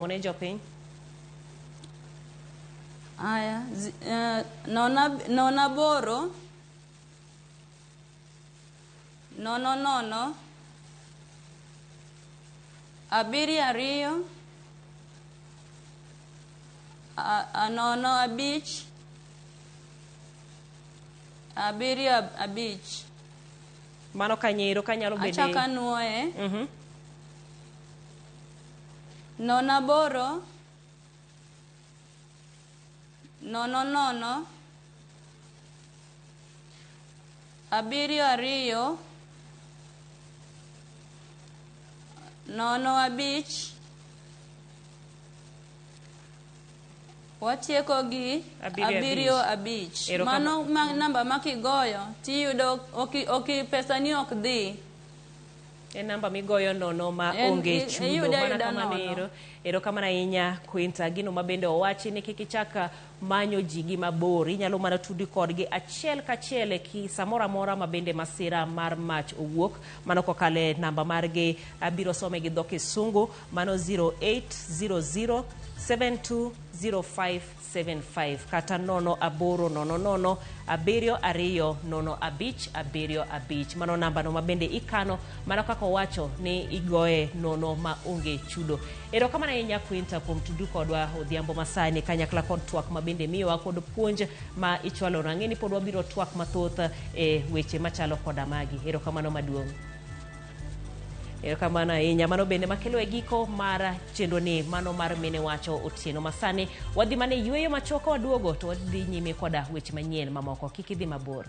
Ne jopiny. Aya, 0 8 0 0 7 2 0 5 7 5. Mano kanyero kanyalo bede. Achako anuoye. 0 8 0 0 7 2 0 5, watieko gi 7 7 5. 5. Erokamano. Mano ma namba ma kigoyo tiyudo oki pesa ni ok dhi. En namba migoyo nono ma onge chudo. Iyudo Mana ayuda kamano nono. ero. Erokamano ahinya Quinta. Gino ma bende owachi ni kik ichak manyo ji gi mabor. Inyalo mana tudi kodgi achiel kachiel e ki samoro amora ma bende masira mar mach owuok. Mano kokalo e namba margi abiro some gi dho Kisungu. Mano 0800 720575 kata 0 8 0 0 7 2 0 5 7 5. Mano namba no ma bende ikano mana kaka owacho ni igoye nono ma onge chudo. Erokamano ahinya Quinta kuom tudu kodwa odhiambo masani kanyakla kod twak ma bende miyowa kod puonj ma ichwalo. Ang'e ni pod wabiro twak mathoth e weche machalo koda magi. Erokamano maduong'. Erokamano ahinya. Mano bende makelo e giko mar chenro ni mano mar Mine Wacho otieno masani. Wadhi mana e yueyo machuok, ka waduogo to wadhi nyime koda weche manyien mamoko. Kik idhi mabor.